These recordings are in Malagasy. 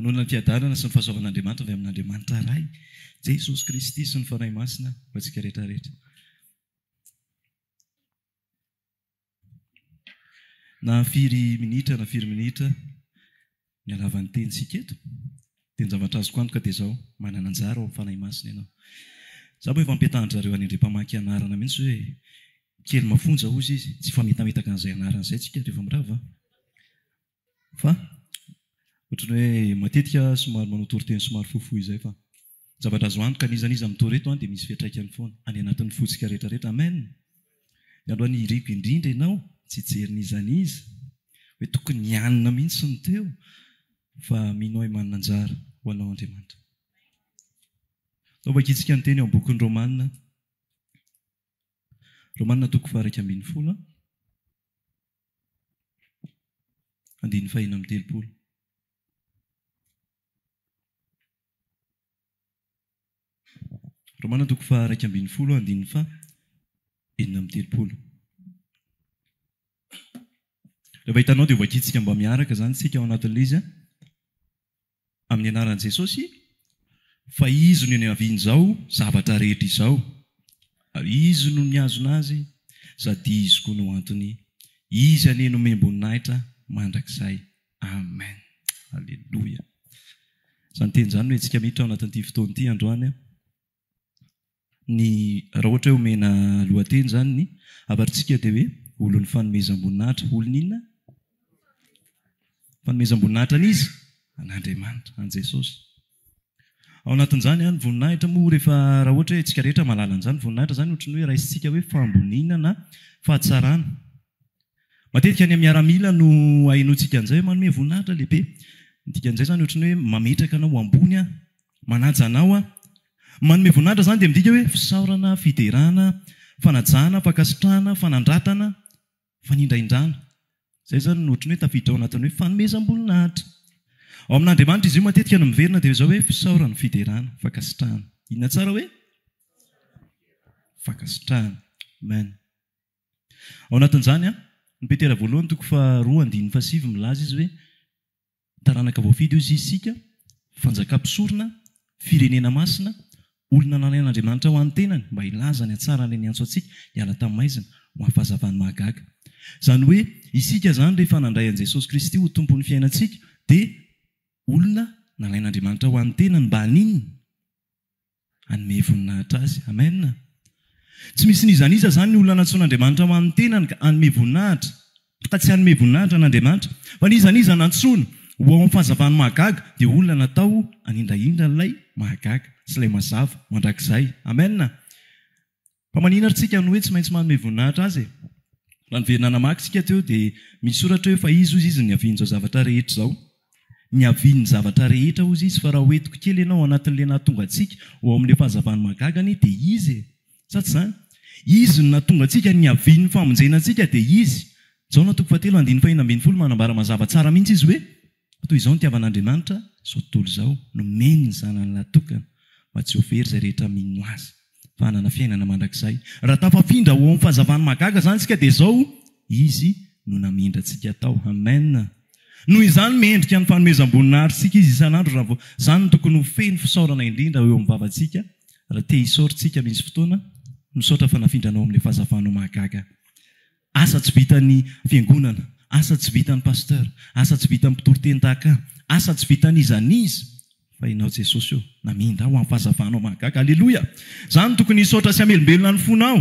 Manonona ny fiadanana sy ny fahasoavan'Andriamanitra avy amin'Andriamanitra Ray, Jesosy Kristy sy ny Fanahy Masina ho antsika rehetra rehetra. Na firy minitra na firy minitra ny halavan'ny tenintsika eto, dia ny zavatra azoko antoka dia izao, manana anjara ao amin'ny Fanahy Masina ianao. Izaho moa efa ampetahan-dry zareo any Andriampamaky anarana mihitsy hoe kely mafonja hozy izy, tsy fametametaka an'izay anarana izay tsika rehefa mirava an! Fa ohatran'ny hoe matetika somary manao toriteny somary fohifohy izay fa zavatra azo antoka n'iza n'iza mitory eto dia misy fiantraikany foana any anatin'ny fontsika rehetra rehetra. Amen! Ny androany iriko indrindra ianao tsy hijery n'iza n'iza hoe tokony hianina mihitsy ny teo fa mino aho manana anjara ho anao Andriamanitra. Atao vakintsika ny teny ao amin'ny bokin'ny Romana. Romana toko faha 11. Andininy faheno amby 30. Romana toko faha 11 andininy faha 36. Rehefa hitanao dia hovakintsika mba miaraka izany isika ao anatin'ilay izy. Amin'ny anaran'i Jesosy, fa Izy no niavian'izao zavatra rehetra izao, ary Izy no nihazona azy, sady Izy koa no antony. Izy anie no omem-boninahitra mandrakizay. Amen. Aleloia. Izany teny izany no entintsika miditra ao anatin'ity fotoana ity androany. Ny, raha ohatra hoe omena lohateny izany ny hafatritsika dia hoe olon'ny fanomezam-boninahitra. Olon'ny inona? Fanomezam-boninahitra an'iza? An'Andriamanitra, an'i Jesosy. Ao anatin'izany ny voninahitra moa rehefa raha ohatra hoe isika rehetra mahalala an'izany, voninahitra izany ohatran'ny hoe raisintsika hoe fahamboniana na fahatsarana. Matetika any amin'ny miaramila no ahenoantsika an'izay hoe manome voninahitra lehibe. Ny dikan'izay izany ohatran'ny hoe mametraka anao ho ambony aho, manaja anao aho. Manome voninahitra izany dia midika hoe fisaorana, fiderana, fanajana, fankasitrahana, fanandratana, fanindrahindrana. Izay izany no ohatran'ny hoe tafiditra ao anatin'ny hoe fanomezam-boninahitra. Ao amin'Andriamanitra izy io matetika no miverina dia izao hoe fisaorana, fiderana, fankasitrahana. Inona tsara hoe? Fankasitrahana. Amen. Ao anatin'izany, ny Petera voalohany toko faharoa andininy fahasivy milaza izy hoe taranaka voafidy hozy isika, fanjakam-pisorona, firenena masina, olona nalain'Andriamanitra ho an'ny tenany mba hilaza ny hatsaran'ilay niantso antsika hiala tamin'ny maizina ho amin'ny fahazavany mahagaga. Izany hoe isika izany rehefa nandray an'i Jesosy Kristy ho Tompon'ny fiainantsika dia olona nalain'Andriamanitra ho an'ny tenany mba haninona? Hanome voninahitra Azy. Amen. Tsy misy n'iza n'iza izany ny olona nantsoin'Andriamanitra ho an'ny tenany ka hanome voninahitra, ka tsy hanome voninahitra an'Andriamanitra. Fa n'iza n'iza nantsoina ho ao amin'ny fahazavany mahagaga dia olona natao hanindrahindra an'ilay mahagaga sy ilay mazava mandrakizay. Amen. Fa manina ary tsika no hoe tsy maintsy manome voninahitra Azy e? Raha niverina namaky tsika teo dia misy soratra hoe fa Izy hozy Izy no niavian'izao zavatra rehetra izao. Niavian'ny zavatra rehetra hozy Izy fa raha ho entiko kely ianao ao anatin'ilay nahatonga antsika ho ao amin'ilay fahazavany mahagaga anie dia Izy e! Sa tsy izany? Izy no nahatonga antsika, niavian'ny famonjena antsika dia Izy. Jaona toko fahatelo andininy faheno 16 manambara mazava tsara mihitsy Izy hoe. Toy izao nitiavan'Andriamanitra izao tontolo izao, nomeny ny Zanany lahy tokana, mba tsy ho very izay rehetra mino Azy, fa hanana fiainana mandrakizay. Raha tafafindra ho ao amin'ny fahazavany mahagaga izany isika, dia izao, Izy no namindra antsika tao. Amen! Noho izany, mendrika ny fanomezam-boninahitra Izy isan'andro, raha vao. Izany no tokony ho feno fisaorana indrindra eo amin'ny vavantsika, raha te hisaotra isika misy fotoana, misaotra fa nafindra anao amin'ilay fahazavanao mahagaga. Asa tsy vitan'ny fiangonana, asa tsy vitan'ny pasteur, asa tsy vitan'ny mpitoriteny tahaka ahy, asa tsy vitan'iza n'iza, fa ianao Jesosy ô, namindra ahy ho amin'ny fahazavanao mahagaga. Aleloia! Izany no tokony hisaotra sy hamelombelona ny fonao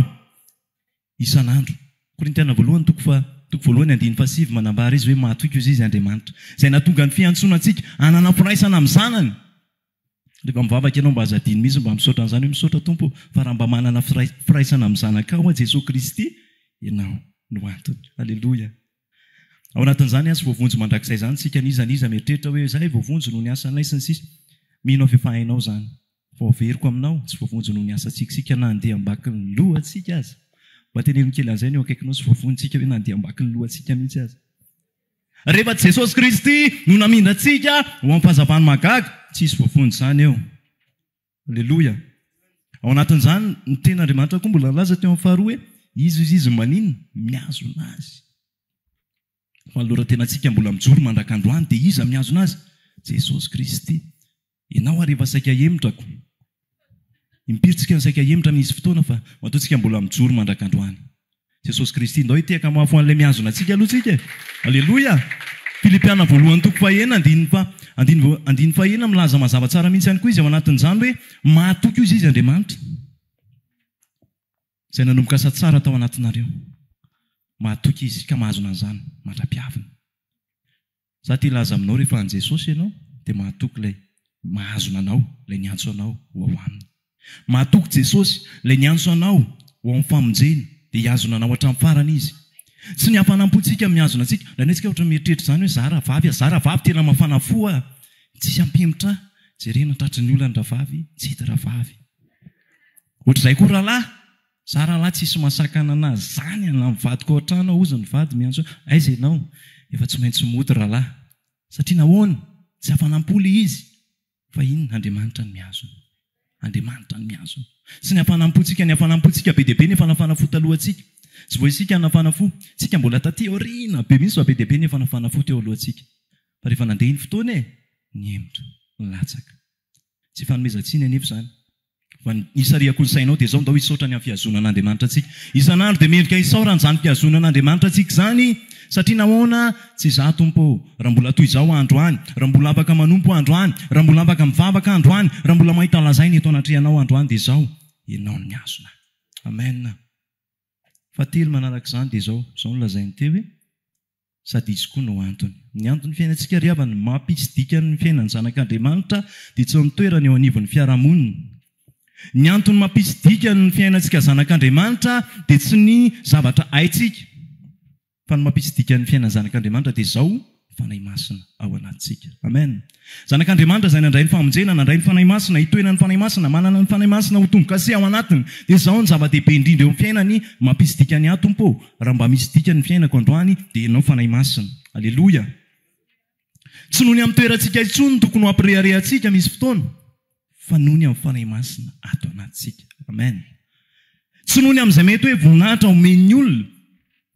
isan'andro. Korintiana voalohany toko faha toko voalohany andininy fahasivy manambara izy hoe mahatoky ozy izy Andriamanitra, izay nahatonga ny fiantsoana antsika hanana firaisana amin'ny Zanany. Rehefa mivavaka ianao mba aza adino mihitsy mba misaotra an'izany hoe misaotra Tompo ô fa raha mba manana firaisana amin'ny zanakao aho Jesoa Kristy ianao no antony. Aleloia. Ao anatin'izany azy voavonjy mandrakizay izany isika n'iza n'iza mieritreritra hoe izahay voavonjy noho ny asanay sy ny sisa. Mino aho f'efa hainao izany. Vao averiko aminao tsy voavonjy noho ny asantsika isika na handeha ambakin'ny lohantsika aza. Mba teneno kely an'izay ny eo akaikinao tsy voavonjy isika hoe na handeha ambakin'ny lohantsika mihitsy aza. Rehefa Jesosy Kristy no namindra antsika ho amin'ny fahazavany mahagaga, tsy hisy voavonjy izany eo. Aleloia. Ao anatin'izany, ny tenin'Andriamanitra koa mbola nilaza teo amin'ny faharoa hoe, Izy hozy izy maninona? Mihazona azy. Fanoloran-tenantsika mbola mijoro mandrak'androany dia iza mihazona azy? Jesosy Kristy. Ianao ary efa saika hemotrako. Impiry tsika no saika hemotra misy fotoana fa matoa tsika mbola mijoro mandrak'androany. Jesosy Kristy. Ndao hitehaka mafy ho an'ilay mihazona antsika aloha tsika e. Aleloia! Filipiana voalohany toko fahenina andininy faha andininy voa andininy fahenina milaza mazava tsara mihitsy ihany koa izy ao anatin'izany hoe mahatoky hozy izy Andriamanitra izay nanomboka asa tsara tao anatinareo. Mahatoky izy ka mahazona an'izany mandra-piaviny. Za te hilaza aminao rehefa an'i Jesosy ianao dia mahatoky ilay mahazona anao, ilay niantso anao ho ao aminy. Mahatoky Jesosy, ilay niantso anao ho ao amin'ny famonjeny dia hihazona anao hatramin'ny farany Izy. Tsy ny hafanam-pontsika no mihazona antsika. Indraindray tsika ohatra mieritreritra izany hoe za rahavavy a, za rahavavy tena mafana fo a, tsisy hampihemotra ahy. Jerena tratry ny olana rahavavy, tsy hita rahavavy. Ohatr'izay koa rahalahy. Za rahalahy tsisy mahasakana anah zany an, na ny vadiko ao an-trano aho ozy ny vady miantso ahy aiza ianao? Efa tsy maintsy mody rahalahy. Satria nahoana? Tsy hafanam-po le izy fa inona? Andriamanitra no mihazona. Andriamanitra no mihazona. Tsy ny hafanam-pontsika, ny hafanam-pontsika be dia be nefa nafana fo talohantsika. Tsy vao isika nafana fo, tsika mbola taty aoriana be mihitsy fa be dia be nefa nafana fo teo alohantsika. Fa rehefa nandeha iny fotoana e, nihemotra, nilatsaka. Tsy fanomezan-tsiny anefa izany. Fa ny hisarihako ny sainao dia izao, ndao hisaotra ny amin'ny fihazonan'Andriamanitra antsika. Isan'andro dia mendrika hisaorana izany fihazonan'Andriamanitra antsika izany, satria nahoana? Tsy izaho Tompo ô, raha mbola toy izao androany, raha mbola afaka manompo androany, raha mbola afaka mivavaka androany, raha mbola mahita lazaina eto anatrehanao androany dia izao, Ianao no mihazona ahy. Amen. Fahatelo manaraka izany dia izao, izao no lazainy teo hoe, Sady izy koa no antony. Ny anton'ny fiainantsika ry havana, ny mampisy dikany ny fiainan'ny zanak'Andriamanitra dia tsy ny toerany eo anivon'ny fiarahamonina. Ny antony mampisy dikany ny fiainantsika zanak'Andriamanitra dia tsy ny zavatra haintsika, fa ny mampisy dikany ny fiainan'ny zanak'Andriamanitra dia izao, Fanahy Masina ao anatintsika. Amen. Zanak'Andriamanitra izay nandray ny famonjena, nandray ny Fanahy Masina, itoeran'ny Fanahy Masina, manana ny Fanahy Masina ho tombo-kase ao anatiny. Dia izao ny zava-dehibe indrindra eo amin'ny fiainany, mampisy dikany ahy Tompo ô, raha mba misy dikany ny fiainako androany dia Ianao Fanahy Masina. Aleloia. Tsy noho ny amin'ny toerantsika intsony no tokony ho hampirehareha antsika misy fotoana, fa noho ny amin'ny Fanahy Masina ato anatintsika. Amen. Tsy noho ny amin'izay mety hoe voninahitra omen'ny olona,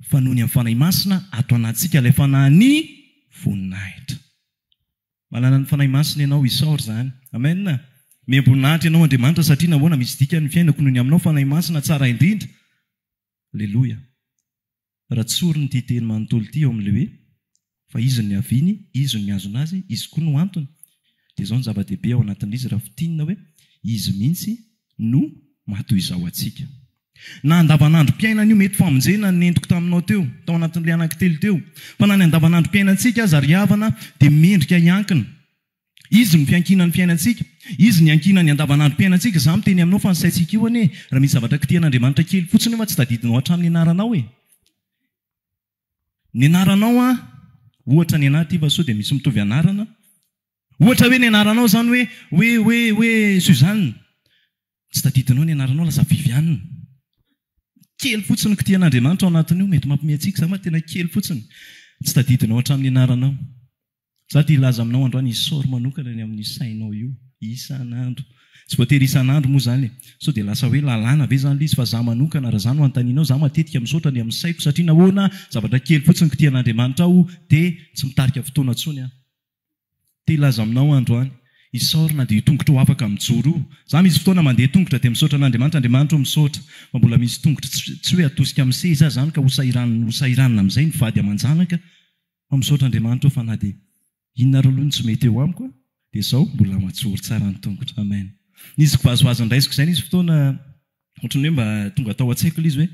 fa noho ny amin'ny Fanahy Masina ato anatintsika, ilay Fanahin'ny voninahitra. Manana ny Fanahy Masina ianao, isaory izany. Amen. Omem-boninahitra ianao Andriamanitra satria nahoana? Misy dikany ny fiainako noho ny aminao Fanahy Masina tsara indrindra. Aleloia. Raha tsorina ity teny manontolo ity eo amin'ilay hoe fa Izy no niaviany, Izy no mihazona azy, Izy koa no antony, dia izao no zava-dehibe ao anatin'ilay izy raha fintinina hoe Izy mihitsy no maha toy izao antsika. Na andavanandrom-piainana io mety famonjena ny nentiko taminao teo, tao anatin'ilay anankitelo teo, fa na ny andavanandrom-piainantsika aza ry havana dia mendrika hiankina. Izy no fiankinan'ny fiainantsika. Izy no iankinan'ny andavanandrom-piainantsika. Izaho miteny aminao fa ny saintsika io anie, raha misy zavatra kitihan'Andriamanitra kely fotsiny io fa tsy tadidinao hatramin'ny anaranao e. Ny anaranao an, ohatra ny anah ity fa sao dia misy mitovy anarana. Ohatra hoe ny anaranao izany hoe, hoe, hoe, hoe Suzanne. Tsy tadidinao ny anaranao lasa Viviane. Kely fotsiny ny kitihan'Andriamanitra ao anatin'io, mety mampime antsika izany fa tena kely fotsiny. Tsy tadidinao hatramin'ny anaranao. Za te hilaza aminao androany isaory manokana ny amin'io sainao io isan'andro. Tsy voatery isan'andro moa izany e. Sao dia lasa hoe lalàna ve izany ilay izy fa za manokana raha za no anontanianao za matetika misaotra ny amin'ny saiko satria nahoana zavatra kely fotsiny kitihan'Andriamanitra ao dia tsy mitarika fotoana intsony aho. Te hilaza aminao aho androany isaory na dia io tongotrao afaka mijoro io. Za misy fotoana mandeha tongotra dia misaotra an'Andriamanitra, Andriamanitra ô misaotra fa mbola misy tongotra tsy hoe atosika amin'ny seza aho izany ka ho sahiranina ho sahiranina amin'izay ny vady aman-janaka Fa misaotra Andriamanitra aho fa na dia inona ary aloha no tsy mety eo amiko dia izao mbola majoro tsara ny tongotra. Amen. Nisy kivazivazy niraisiko izay nisy fotoana ohatran'ny hoe mba tonga tao an-tsaiko ilay izy hoe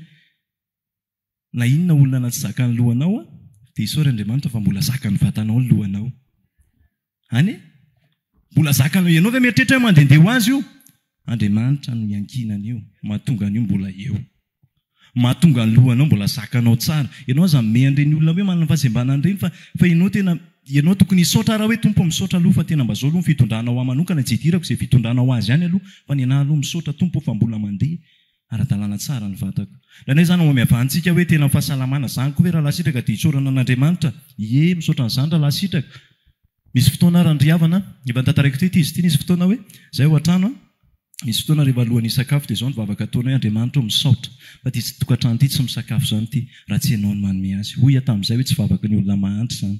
na inona olona na tsy zakan'ny lohanao dia isaory Andriamanitra fa mbola zakan'ny vatanao ny lohanao. Any e? Mbola zakanao, ianao ve mieritreritra hoe mandehandeha ho azy io? Andriamanitra no iankinana io, mahatonga an'io mbola eo. Mahatonga ny lohanao mbola zakanao tsara. Ianao aza mimehy an'ireny olona hoe manana fahasembanana ireny fa fa ianao tena ianao tokony hisaotra ara hoe Tompo misaotra aloha fa tena mba zao aloha ny fitondranao ahy manokana tsy idirako izay fitondranao azy ihany aloha fa ny anahy aloha misaotra Tompo fa mbola mandeha ara-dalàna tsara ny vatako. Indraindray izany ao amiavantsika hoe tena fahasalamana izany koa ve rahalahy Sitraka dia isaorana an'Andriamanitra? Ie, misaotra an'izany rahalahy Sitraka. Misy fotoana ary ry havana, efa notantaraiko teto izy ity, nisy fotoana hoe, izay ao an-trano an, misy fotoana rehefa alohan'ny hisakafo dia izao ny vavaka ataonay, Andriamanitra ô misaotra fa ity tokantrano ity tsy misakafo izany ity raha tsy Ianao no manome azy. Hoy aho tamin'izay hoe tsy vavaky ny olona mahantra izany.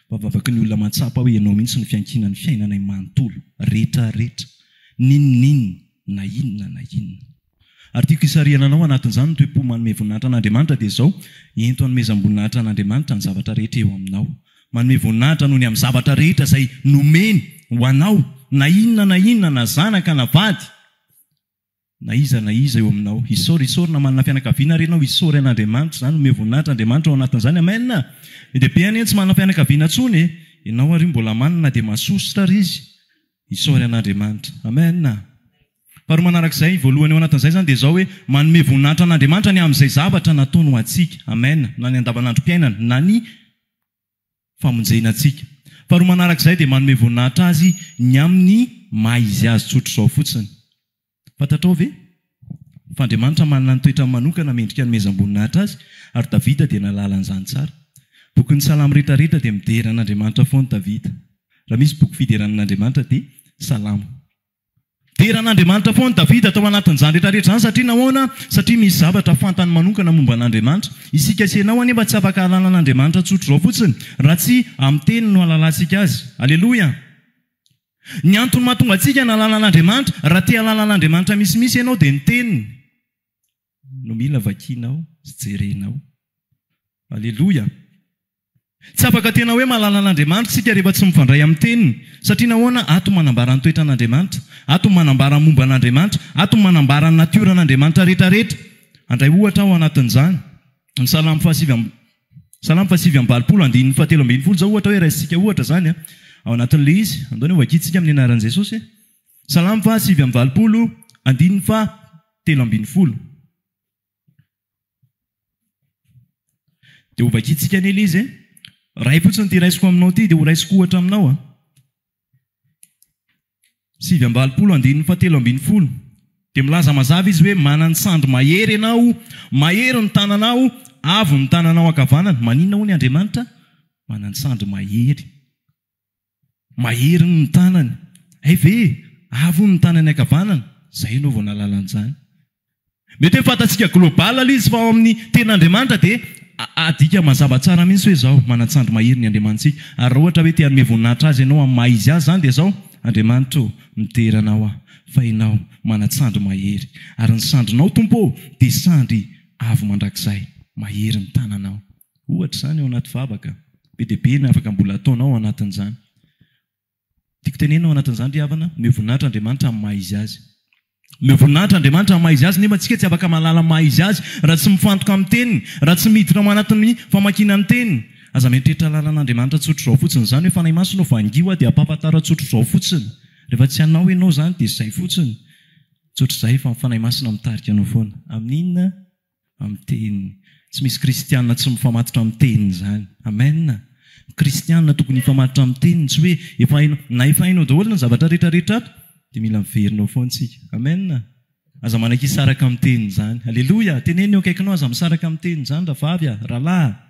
Fa vavaky ny olona mahatsapa hoe Ianao mihitsy no fiankinan'ny fiainanay manontolo, rehetra rehetra, n'inon'inona, na inona na inona. Ary tiako hisarihana anao anatin'izany ny toe-po manome voninahitra an'Andriamanitra dia izao, ento hanomezam-boninahitra an'Andriamanitra ny zavatra rehetra eo aminao. Manome voninahitra noho ny amin'ny zavatra rehetra izay nomeny ho anao, na inona na inona, na zanaka na vady, na iza na iza eo aminao. Isaory, isaory na manana fianakaviana ary ianao, isaory an'Andriamanitra izany, omeo voninahitra Andriamanitra ao anatin'izany. Amen! Be dia be anie ny tsy manana fianakaviana intsony e! Ianao ary io mbola manana na dia masosotra ary izy. Isaory an'Andriamanitra. Amen! Faharoa manarak'izay, voalohany ao anatin'izay izany dia izao hoe, manome voninahitra an'Andriamanitra ny amin'izay zavatra nataony ho antsika. Amen! Na ny andavanandrom-piainana, na ny famonjena antsika. Faharoa manarak'izay dia manome voninahitra Azy ny amin'ny maha izy Azy tsotr'izao fotsiny. Fantatrao ve fa Andriamanitra manana ny toetrany manokana mendrika hanomezam-boninahitra Azy, ary Davida dia nahalala an'izany tsara. Bokin'ny Salamo rehetrarehetra dia midera an'Andriamanitra foana Davida. Raha misy boky fiderana an'Andriamanitra dia Salamo. Dera an'Andriamanitra foana Davida tao anatin'izany rehetra rehetra izany satria nahoana? Satria misy zavatra fantany manokana momba an'Andriamanitra. Isika sy ianao anefa tsy afaka hahalala an'Andriamanitra tsotr'izao fotsiny raha tsy amin'ny teniny no ahalalantsika azy. Aleloia! Ny antony mahatonga antsika nahalala an'Andriamanitra, raha te hahalala an'Andriamanitra misimisy ianao dia ny teniny no mila vakianao sy jerenao. Aleloia! Tsy afaka tena hoe mahalala an'Andriamanitra isika rehefa tsy mifandray amin'ny Teniny. Satria nahoana? Ato manambara ny toetran'Andriamanitra. Ato manambara ny momba an'Andriamanitra. Ato manambara ny natioran'Andriamanitra rehetrarehetra. Handray ohatra aho ao anatin'izany. Ny Salamo fahasivy amby Salamo fahasivy amby 80 andininy fahatelo ambin'ny folo izao ohatra hoe raisintsika ohatra izany ao anatin'ilay izy. Andao anie hovakintsika amin'ny anaran'i Jesosy e. Salamo faha-89 andininy faha-13. Dia hovakintsika anie ilay izy e. Ray fotsiny ity raisiko aminao ity, dia horaisiko ohatra aminao a. 89 andininy fahatelo ambin'ny folo. Dia milaza mazava izy hoe manan-tsandry mahery ianao, mahery ny tananao, avo ny tananao ankavanana. Maninona hono Andriamanitra? Manan-tsandry mahery. Mahery ny tanany. Hay ve e! Avo hono ny tanany ankavanana. Zay ianao vao nahalala an'izany. Mety hoe fantatsika global ilay izy fa ao amin'ny tenin'Andriamanitra dia adika mazava tsara mihitsy hoe izao, manan-tsandry mahery ny Andriamanitsika. Ary raha ohatra hoe te hanome voninahitra Azy ianao amin'ny maha izy Azy izany dia izao, Andriamanitra ô, midera Anao aho fa Ianao manan-tsandry mahery. Ary ny sandrinao Tompo ô dia sandry avo mandrakizay. Mahery ny tananao. Ohatra izany ao anaty vavaka. Be dia be ny afaka mbola ataonao ao anatin'izany. Tiako tenenina ao anatin'izany ry havana, omeo voninahitra Andriamanitra amin'ny maha izy azy. Omeo voninahitra Andriamanitra amin'ny maha izy azy nefa tsika tsy afaka mahalala ny maha izy azy raha tsy mifantoka amin'ny teniny, raha tsy miditra ao anatin'ny famakiana ny teniny. Aza mieritreritra lalan'Andriamanitra tsotr'izao fotsiny izany hoe Fanahy Masina ô vangio aho dia ampahafantaro ahy tsotr'izao fotsiny. Rehefa tsy hanao ianao izany dia izay fotsiny. Tsotr'izay fa ny Fanahy Masina mitarika anao foana. Amin'inona? Amin'ny teniny. Tsy misy kristiana tsy mifamatotra amin'ny teniny izany. Amen. Ny kristiana tokony hifamatotra amin'ny teniny, tsy hoe efa hainao, na efa hainao daholo ny zavatra rehetra rehetra ato, dia mila miverina ao foana isika. Amen. Aza manaiky hisaraka amin'ny teniny izany. Aleloia. Teneno eo akaikinao, aza misaraka amin'ny teniny izany rahavavy a, rahalahy a.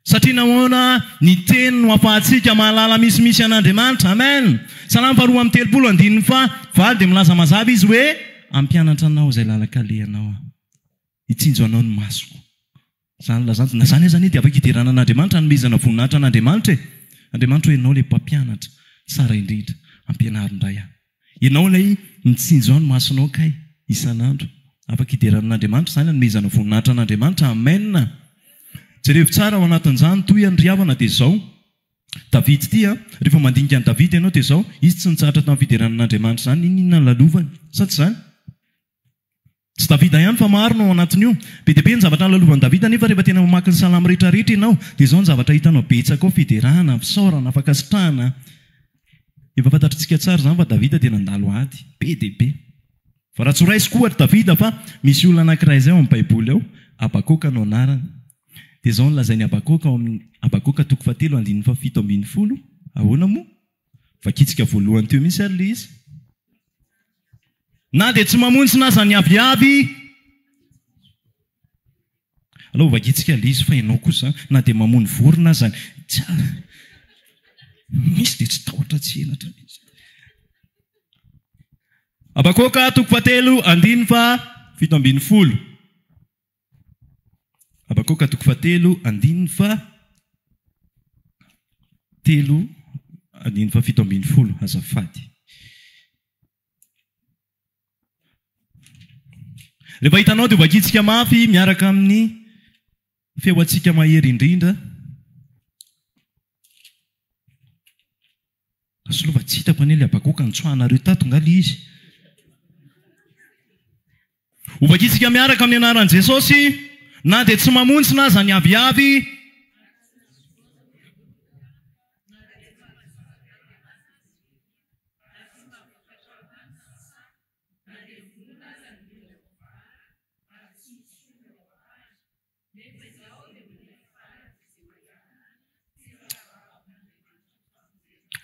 Satria nahoana? Ny Teny no afahantsika mahalala misimisy an'Andriamanitra. Amen! Salamo faharoa amby 30 andininy faha valo dia milaza mazava izy hoe, Hampianatra anao izay lalan-kalehanao Aho. Hitsinjo anao ny masoko. Izany lazany, na izany aza anie dia afaka hiderana an'Andriamanitra, hanomezana voninahitra an'Andriamanitra e! Andriamanitra ô, Ianao ilay Mpampianatra tsara indrindra, ampianaro indray aho. Ianao ilay mitsinjo ahy ny masonao kay isan'andro. Afaka hiderana an'Andriamanitra izany, hanomezana voninahitra an'Andriamanitra. Amen! Jerevo tsara ao anatin'izany, toy an'i ry havana dia izao, David ity an, rehefa mandinika an'i Davida ianao dia izao, izy tsy nitsahatra tamin'ny fiderana an'Andriamanitra izany, n'inon'inona nolalovany. Sa tsy izany? Tsy Davida ihany fa maro no ao anatin'io. Be dia be ny zavatra nolalovan'i Davida nefa rehefa tena mamaky ny salamo rehetra rehetra ianao dia izao ny zavatra hitanao betsaka ao, fiderana, fisaorana, fankasitrahana. Efa fantatritsika tsara izany fa Davida dia nandalo ady be dia be. Fa raha tsy ho raisiko ohatra Davida fa misy olona anankiray izay ao amin'ny baiboly ao, Habakoka no anarany. Dia izao no lazain'i Habakoka ao amin'ny Habakoka toko fahatelo andininy fahafito ambin'ny folo, ahoana moa? Vakintsika voalohany teo mihitsy ary ilay izy. Na dia tsy mamontsina aza ny aviavy. Alao vakintsika ilay izy fa ianao kosa na dia mamono vorona aza ny tsy misy dia tsy tahotra tsy henatra mihitsy. Habakoka toko fahatelo andininy faha 17. Habakoka toko fahatelo andininy faha. Telo andininy fahafito ambinifolo, azafady. Rehefa hitanao dia vakintsika mafy miaraka amin'ny feo antsika mahery indrindra. Rasolova tsy hitako anie le Habakoka nitsoahanareo tato nga le izy. Ho vakintsika miaraka amin'ny anaran'i Jesosy na dia tsy mamontsina aza ny aviavy.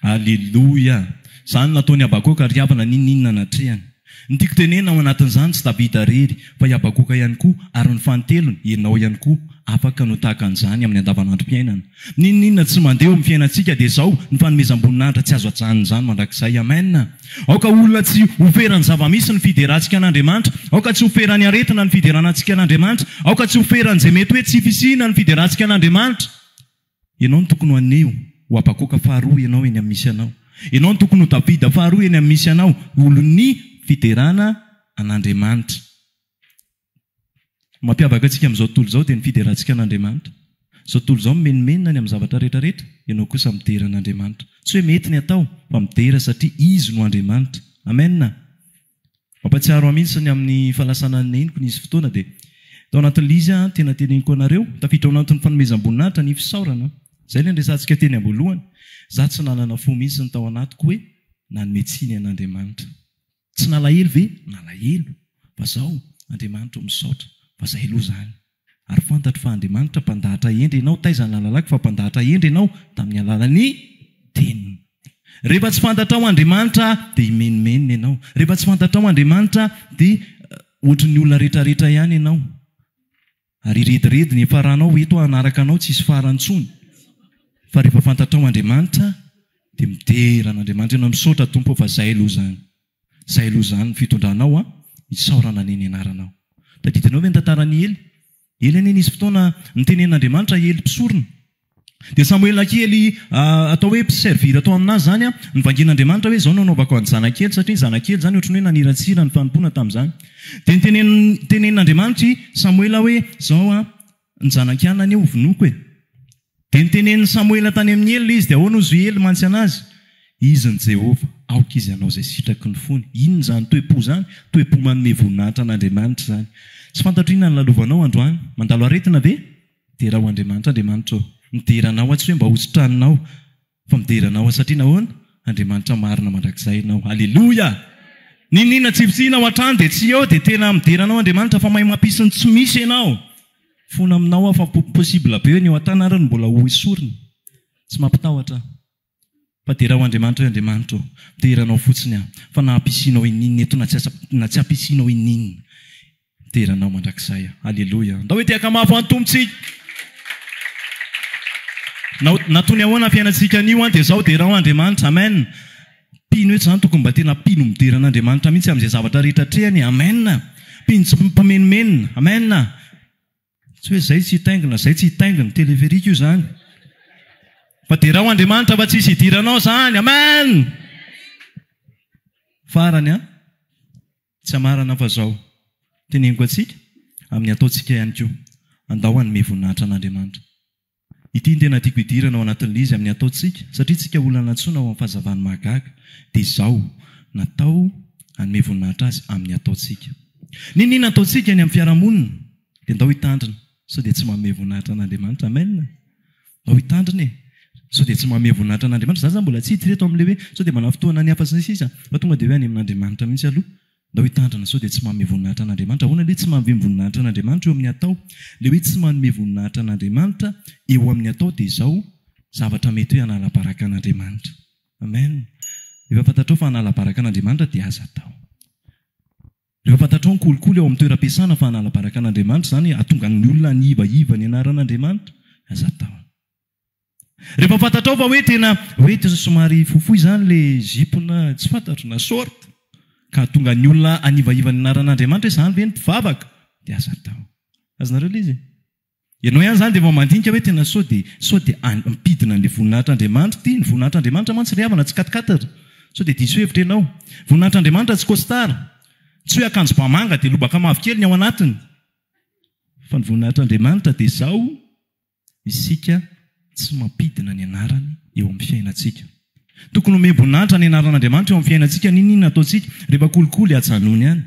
Aleloia! Izany no nataon'i Habakoka ry havana n'inon'inona natrehany. Ny tiako tenenina ao anatin'izany tsy Davida irery fa i Habakoka ihany koa ary ny fanintelony, ianao ihany koa afaka no tahaka an'izany amin'ny andavanandrom-piainana. N'inon'inona tsy mandeha eo amin'ny fiainantsika dia izao ny fanomezam-boninahitra tsy azo ajanona izany mandrakizay. Amen! Aoka olona tsy ho feran'ny zava-misy ny fiderantsika an'Andriamanitra. Aoka tsy ho feran'ny aretina ny fideranantsika an'Andriamanitra. Aoka tsy ho feran'izay mety hoe tsy fisiana ny fiderantsika an'Andriamanitra. Ianao no tokony ho haneho ho Habakoka faharoa ianao eny amin'ny misy anao. Ianao no tokony ho Davida faharoa eny amin'ny misy anao, olon'ny fiderana an'Andriamanitra. Ny mampiavaka antsika amin'izao tontolo izao dia ny fiderantsika an'Andriamanitra. Izao tontolo izao mimenomenona ny amin'ny zavatra rehetra rehetra, ianao kosa midera an'Andriamanitra. Tsy hoe mety ny atao, fa midera satria Izy no Andriamanitra. Amen! Mampahatsiaro ahy mihitsy ny amin'ny fahalasanan'ny neniko nisy fotoana dia tao anatin'ilay izy aho tena teneniko anareo, tafiditra ao anatin'ny fanomezam-boninahitra ny fisaorana. Izay ilay niresahantsika teny am-boalohany. Izaho tsy nanana fo mihitsy ny tao anatiko hoe nanome tsiny an'Andriamanitra. Tsy nalahelo ve? Nalahelo. Fa zao, Andriamanitra o misaotra fa zay aloha zany. Ary fantatro fa Andriamanitra mpandahatra hendry ianao, taiza ny nahalalako fa mpandahatra hendry ianao? Tamin'ny alalan'ny teniny. Rehefa tsy fantatrao Andriamanitra dia himenomenona ianao. Rehefa tsy fantatrao Andriamanitra dia ohatry ny olona retraretra ihany ianao. Ary hirediredy ny hiafaranao eto hanaraka anao tsisy farany intsony. Fa rehefa fantatrao Andriamanitra dia midera an'Andriamanitra ianao, misaotra Tompo fa zay aloha zany. Zay aloha zany ny fitondranao an, isaorana anie ny anaranao. Tadidinao ve ny tantaran'i Ely? Ely anie nisy fotoana nitenen'Andriamanitra Ely mpisorona. Dia Samoela kely atao hoe mpiservir tao aminazy izany an, nivangian'Andriamanitra hoe izao no anaovako an'i zanak'Ely satria ny zanak'Ely izany ohatran'ny hoe naniratsira ny fanompoana tamin'izany. Dia nitenenin'Andriamanitra i Samoela hoe izao an, ny zanak'i Ana anie hovonoiko e. Dia nitenenin'i Samoela tany amin'i Ely izy, dia ahoana hozy i Ely mantsy anazy? Izy ny Jehovah, aoka izy hanao izay sitraky ny fony. Inona izany toe-po izany? Toe-po manome voninahitra an'Andriamanitra izany. Tsy fantatro inona ny lalovanao androany. Mandalo aretina ve? Derao Andriamanitra, Andriamanitra ô! Midera Anao aho tsy hoe mba hotsitraninao, fa midera Anao aho satria nahoana? Andriamanitra marina mandrakizay Ianao. Aleloia! N'inon'inona tsy fisiana ao an-trano dia tsy eo dia tena midera Anao Andriamanitra fa mahay mampisy ny tsy misy Ianao. Fona aminao aho fa possible be hoe ny eo an-tana ary no mbola ho esorina. Tsy mampitahotra aho. Fa derao Andriamanitra hoe Andriamanitra ô, midera Anao fotsiny aho, fa na ampisianao ininona eto na tsy na tsy ampisianao ininona, midera Anao mandrakizay aho. Aleloia. Ndao hitehaka mafy ho an'ny Tompontsika. Na na toy ny ahoana ny fiainantsika anio an, dia izao derao Andriamanitra. Amen. Mpino eto izany tokony mba tena mpino midera an'Andriamanitra mihitsy amin'izay zavatra rehetra atrehany. Amen. Mpino tsy mpimenomenona. Amen. Tsy hoe zay tsy hitaingina, zay tsy hitaingina, téléphérique io zany. Fa derao Andriamanitra fa tsisy hidiranao zany. Amen! Farany an, tsy hamarana fa zao, teneniko antsika, amin'ny ataontsika ihany koa, andao hanome voninahitra an'Andriamanitra. Ity no tena tiako hidirana ao anatin'ilay izy amin'ny ataontsika, satria tsika olona nantsoina ao amin'ny fahazavany mahagaga, dia izao, natao hanome voninahitra Azy amin'ny ataontsika. N'inon'inona ataontsika eny amin'ny fiarahamonina, dia ndao hitandrina sao dia tsy manome voninahitra an'Andriamanitra. Amen! Ndao hitandrina e! Sao dia tsy manome voninahitra an'Andriamanitra. Za zany mbola tsy hiditra eto amin'ilay hoe sao dia manafintohina ny hafa sy ny sisa, fa tonga dia hoe any amin'Andriamanitra mihitsy aloha. Ndao hitandrina sao dia tsy manome voninahitra an'Andriamanitra. Ahoana ilay hoe tsy manome voninahitra an'Andriamanitra eo amin'ny atao? Ilay hoe tsy manome voninahitra an'Andriamanitra eo amin'ny atao dia izao, zavatra mety hoe hanala baraka an'Andriamanitra. Amen. Rehefa fantatrao fa hanala baraka an'Andriamanitra dia aza atao. Rehefa fantatrao ny kolikoly ao amin'ny toeram-piasana fa hanala baraka an'Andriamanitra izany, hahatonga ny olona hanivaiva ny anaran'Andriamanitra, aza atao. Rehefa fantatrao fa hoe tena hoe somary fohifohy izany ilay zipo na tsy fantatro na short ka hahatonga ny olona hanivaiva ny anaran'Andriamanitra hoe izany ve ny mpivavaka dia aza atao. Azonareo ilay izy e? Ianao ihany izany dia vao mandinika hoe tena sao dia sao dia hampidina an'ilay voninahitr'Andriamanitra ity. Ny voninahitr'Andriamanitra mantsy ry havana tsy quatre-quatre. Sao dia diso hevitra ianao. Voninahitr'Andriamanitra tsy costard. Tsy hoe akanjo ba manga dia lobaka mavokely ny ao anatiny. Fa ny voninahitr'Andriamanitra dia izao, isika tsy mampidina ny anarany eo amin'ny fiainantsika. Tokony homem-boninahitra ny anaran'Andriamanitra eo amin'ny fiainantsika n'inon'inona ataontsika. Rehefa kolikoly, ajanony any.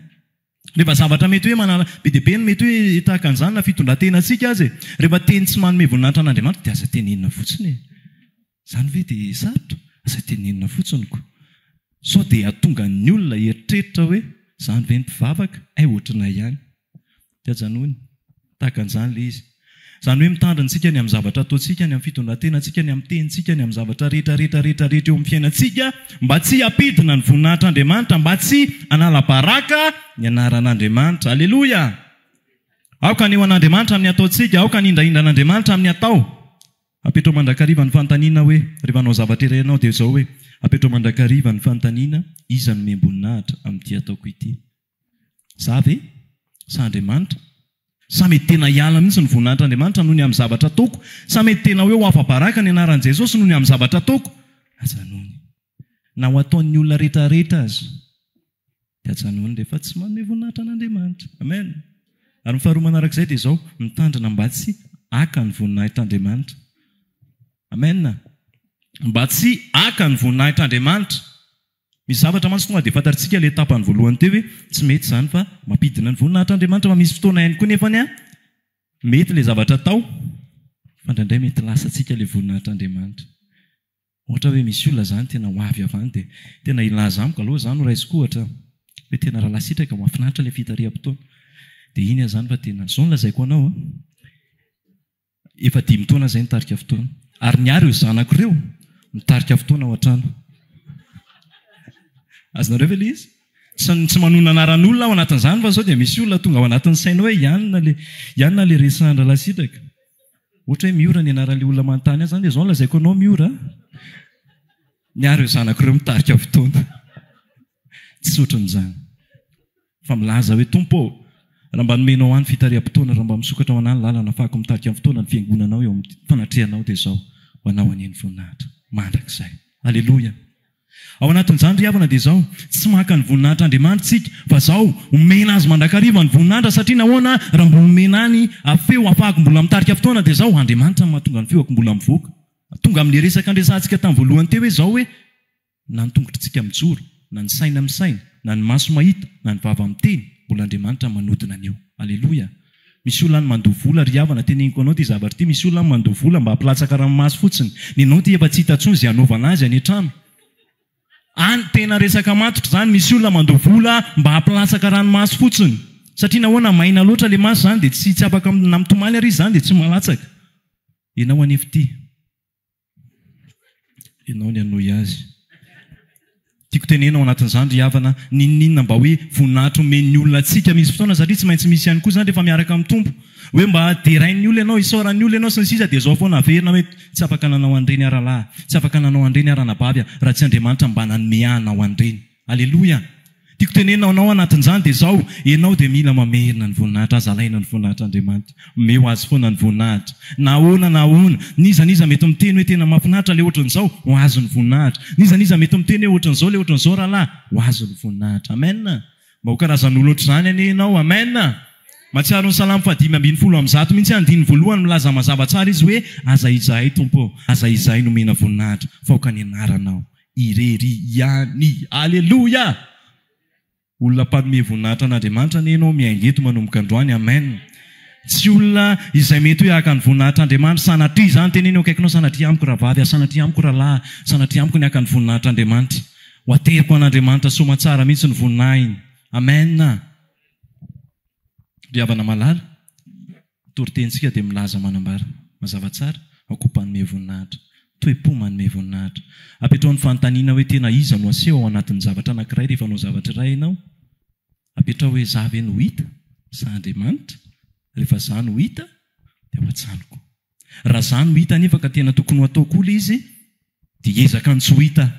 Rehefa zavatra mety hoe manala, be dia be ny mety hoe tahaka an'izany na fitondran-tenantsika aza e. Rehefa teny tsy manome voninahitra an'Andriamanitra dia aza tenenina fotsiny e. Izany ve dia sarotra? Aza tenenina fotsiny ko. Sao dia hahatonga ny olona hieritreritra hoe izany ve ny mpivavaka? Hay ohatranay ihany. Dia ajanony. Tahaka an'izany ilay izy. Izany hoe mitandrina isika ny amin'ny zavatra ataontsika, ny amin'ny fitondran-tenantsika, ny amin'ny tenintsika, ny amin'ny zavatra rehetra rehetra rehetra rehetra eo amin'ny fiainantsika mba tsy hampidina ny voninahitr'Andriamanitra, mba tsy hanala baraka ny anaran'Andriamanitra. Aleloia! Aoka haneho an'Andriamanitra amin'ny ataontsika, aoka hanindrahindra an'Andriamanitra amin'ny atao. Apetrao mandrakariva ny fanontaniana hoe, rehefa hanao zavatra iray ianao dia izao hoe, apetrao mandrakariva ny fanontaniana, iza no omem-boninahitra amin'ity ataoko ity? Za ve? Sa Andriamanitra? Sa mety tena hiala mihitsy ny voninahitr'Andriamanitra noho ny amin'ny zavatra ataoko? Sa mety tena hoe ho afa-baraka ny anaran'i Jesosy noho ny amin'ny zavatra ataoko? Ajanony. Na ho ataon'ny olona rehetrarehetra aza, dia ajanony rehefa tsy manome voninahitra an'Andriamanitra. Amen. Ary ny faharoa manarak'izay dia izao, mitandrina mba tsy haka ny voninahitr'Andriamanitra. Amen. Mba tsy haka ny voninahitr'Andriamanitra. Misy zavatra mantsy tonga dia fantatritsika ilay tapany voalohany teo hoe tsy mety izany fa mampidina ny voninahitr'Andriamanitra fa misy fotoana ihany koa nefany an mety ilay zavatra atao fa indraindray mety lasantsika ilay voninahitr'Andriamanitra. Ohatra hoe misy olona izany tena ho avy avy any dia tena hilaza amiko aloha izany ho raisiko ohatra hoe tena rahalahy Sitraka mahafinaritra ilay fitariham-potoana dia iny aho izany fa tena izao no lazaiko anao an. Efa dimy taona zay nitarika fotoana. Ary ny ahy ireo zanako ireo mitarika fotoana ao an-trano. Azonareo ve ilay izy? Tsy tsy manonona anaran'olona aho anatin'izany fa sao dia misy olona tonga ao anatin'ny saina hoe i anona ilay i anona ilay resahan-drahalahy Sitraka. Ohatra hoe Miora ny anaran'ilay olona manontany ahy izany dia izao no lazaiko anao Miora a! Ny ahy ireo zanako ireo mitarika fotoana. Tsy ohatran'izany. Fa milaza hoe, Tompo ô, raha mba nomenao ahy ny fitariham-potoana, raha mba misokatra ho anah ny lalana ahafahako mitarika ny fotoana ny Fiangonanao eo amin'ny fanatrehanao, dia izao, ho Anao anie ny voninahitra, mandrakizay. Aleloia! Ao anatin'izany, ry havana, dia izao, tsy maka ny voninahitr'Andriamanitra isika, fa izao, omena Azy mandrakariva ny voninahitra, satria nahoana? Raha mbola omena ahy ny feo ahafahako mbola mitarika fotoana, dia izao, Andriamanitra no mahatonga ny feoko mbola mivoaka. Tonga amin'ilay resaka niresahantsika tamin'ny voalohany teo hoe izao hoe, Na ny tongotritsika mijoro, na ny saina misaina, na ny maso mahita, na ny vava miteny, mbola Andriamanitra manodina an'io. Aleloia! Misy olona any mandoa vola ry havana, teneniko anao ity zavatra ity, misy olona any mandoa vola mba hampilatsaka ranomaso fotsiny. Nenao ity efa tsy hita intsony izay hanaovana azy any an-trano. Any, tena resaka matotra izany, misy olona mandoa vola mba hampilatsaka ranomaso fotsiny. Satria nahoana, maina loatra ilay maso izany dia tsy tsy afaka na mitomany ary izy izany dia tsy malatsaka. Ianao anefa ity. Ianao ny hanohy azy. Tiako tenena ao anatin'izany ry havana, n'inon'inona mba hoe voninahitra omen'ny olona antsika misy fotoana satria tsy maintsy misy ihany koa izany rehefa miaraka amin'ny Tompo. Hoe mba derain'ny olona ianao, isaoran'ny olona ianao sy ny sisa dia izao foana averina hoe tsy afaka nanao an'ireny aho rahalahy, tsy afaka nanao an'ireny aho ranabavy a, raha tsy Andriamanitra mba nanome ahy hanao an'ireny. Aleloia! Tiako tenenina ho anao anatin'izany dia izao, ianao dia mila mamerina ny voninahitra, aza alaina ny voninahitr'Andriamanitra. Omeo Azy foana ny voninahitra. Na ahoana na ahoana, n'iza n'iza mety miteny hoe tena mahafinaritra ilay ohatran'izao, ho Azy ny voninahitra. N'iza n'iza mety miteny hoe ohatran'izao ilay ohatran'izao rahalahy, ho Azy ny voninahitra. Amen! Mba ho karazan'olona ohatr'izany anie ianao. Amen! Mahatsiaro ny Salamo faha115 mihitsy aho, andininy voalohany milaza mazava tsara izy hoe, Aza izahay Tompo ô, aza izahay nomena voninahitra, fa aoka ny anaranao. Irery ihany. Aleloia! Olona mpanome voninahitra an'Andriamanitra anie ianao miainga eto manomboka androany. Amen. Tsy olona izay mety hoe haka ny voninahitr'Andriamanitra, sanatria izany, teneno eo akaikinao, sanatria amiko rahavavy, sanatria amiko rahalahy, sanatria amiko ny haka ny voninahitr'Andriamanitra. Ho ateriko an'Andriamanitra soamatsara mihitsy ny voninahiny. Amen. Ry havana malala, ny toritenintsika dia milaza manambara mazava tsara, aoka ho mpanome voninahitra. Toe-po manome voninahitra. Apetraho ny fanontaniana hoe tena iza no aseho ao anatin'ny zavatra anankiray rehefa hanao zavatra iray ianao? Apetraho hoe za ve no hita sa Andriamanitra? Rehefa za no hita dia ho ajanoko. Raha za no hita anefa ka tena tokony ho atao koa ilay izy dia hiezaka ny tsy ho hita aho.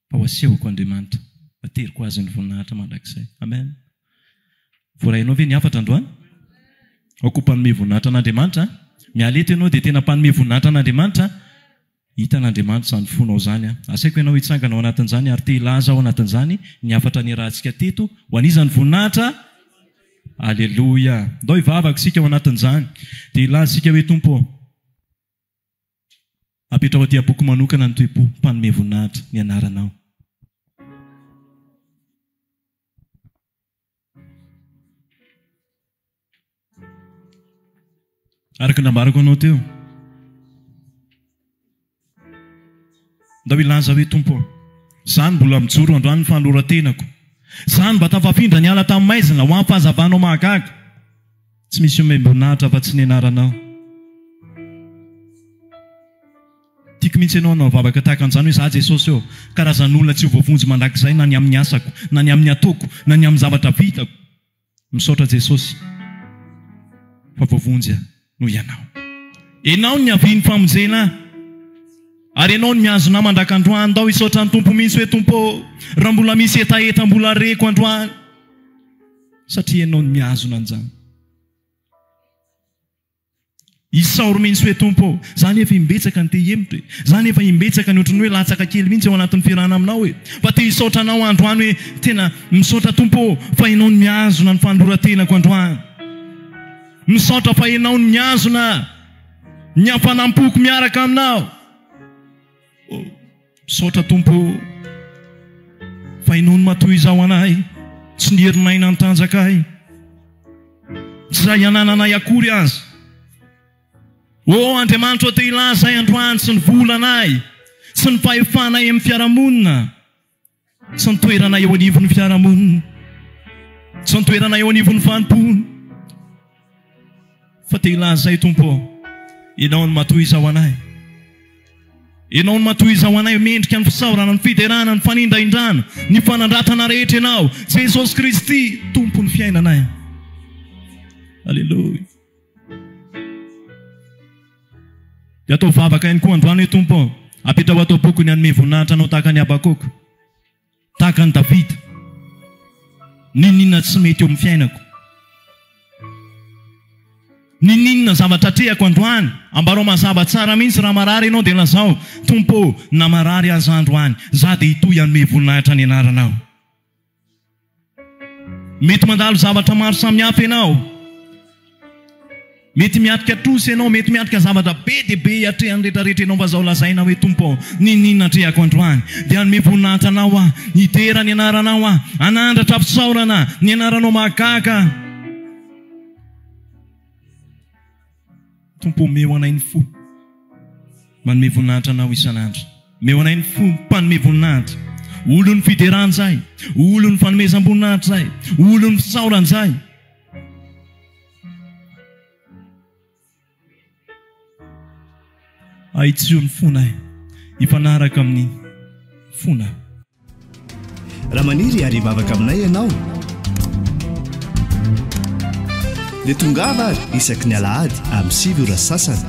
Fa ho asehoko Andriamanitra, ateriko Azy ny voninahitra mandrakizay. Amen. Voarainao ve ny hafatra androany? Aoka ho mpanome voninahitra an'Andriamanitra. Miala eto ianao dia tena mpanome voninahitra an'Andriamanitra. Hitan'Andriamanitra izany fonao izany. Asaiko ianao hitsangana ao anatin'izany ary te hilaza ao anatin'izany ny hafatra niarahantsika teto. Ho an'iza ny voninahitra? Aleloia! Ndao hivavaka isika ao anatin'izany. Dia hilaza isika hoe, Tompo ô, apetraho aty am-poko manokana ny toe-po mpanome voninahitra ny anaranao. Araka ny nambarako anao teo. Ndao hilaza hoe, Tompo ô, izaho no mbola mijoro androany ny fanoloran-tenako. Izaho no mba tafafindra niala tamin'ny maizina ho amin'ny fahazavanao mahagaga. Tsy misy omem-boninahitra afa-tsy ny anaranao. Tiako mihitsy ianao hanao vavaka tahaka an'izany hoe, Izaho Jesosy ô, karazan'olona tsy ho voavonjy mandrakizay na ny amin'ny asako, na ny amin'ny ataoko, na ny amin'ny zavatra vitako. Misaotra Jesosy fa voavonjy aho noho Ianao. Ianao no niavian'ny famonjena ahy ary Ianao no mihazona ahy mandrak'androany. Ndao hisaotra ny Tompo mihitsy hoe Tompo ô, raha mbola misy hetaheta mbola reko androany satria Ianao no mihazona an'izany. Isaory mihitsy hoe Tompo ô, za nefa imbetsaka ny te hihemotra e, za nefa imbetsaka ny ohatran'ny hoe latsaka kely mihitsy ao anatin'ny fiarahana aminao e, fa te hisaotra anao aho androany hoe tena misaotra Tompo ô fa ianao no mihazona ny fanoloran-tenako androany. Misaotra fa ianao no mihazona ny hafanam-poko miaraka aminao. Oh, misaotra Tompo ô fa ianao no matoy izao anay, tsy ny herinay na ny tanjakay. Tsy izay anananay akory aza. Ô Andriamanitra ô, te hilaza ahy androany tsy ny volanay, tsy ny fahefanay amin'ny fiarahamonina, tsy ny toeranay eo anivon'ny fiarahamonina, tsy ny toeranay eo anivon'ny fanompoana, fa te hilaza ahy Tompo ô, Ianao no matoa izao anay. Ianao no matoa izao anay, mendrika ny fisaorana, ny fiderana, ny fanindraindrana, ny fanandratana rehetra Ianao, Jesosy Kristy, Tompon'ny fiainanay. Aleloia. Dia atao vavaka ihany koa androany hoe Tompo ô, apetraho ato am-poko ny hanome voninahitra Anao tahaka an'i Habakoka. Tahaka an'i Davida, n'inon'inona tsy mety eo amin'ny fiainako, n'inon'inona zavatra atrehako androany, ambarao mazava tsara mihitsy raha marary ianao dia lazao, Tompo ô, na marary aza androany, za dia hitohy hanome voninahitra ny anaranao. Mety mandalo zavatra maro samihafa ianao. Mety miatrika trosa ianao, mety miatrika zavatra be dia be iatrehan'ny rehetrarehetra ianao fa izao lazaina hoe Tompo ô, n'inon'inona atrehako androany dia hanome voninahitra Anao aho, hidera ny anaranao aho, hanandratra fisaorana ny anaranao mahagaga. Tompo omeo anay ny fo manome voninahitra Anao isan'andro. Omeo anay ny fo mpanome voninahitra. Olon'ny fiderana izahay, olon'ny fanomezam-boninahitra izahay, olon'ny fisaorana izahay. Ahitsio ny fonay hifanaraka amin'ny fonao. Raha maniry ary hivavaka aminay ianao dia tongava ary isaky ny alahady amin'ny 9 ora sy sasany,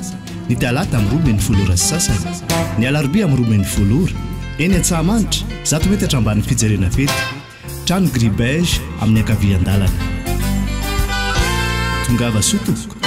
ny talata amin'ny 12 ora sy sasany, ny alarobia amin'ny 12 ora, eny Antsahamanitra, 100 metatra ambanin'ny fijerena fety. Trano gris beige amin'ny ankavian-dalana. Tongava soa tompoko.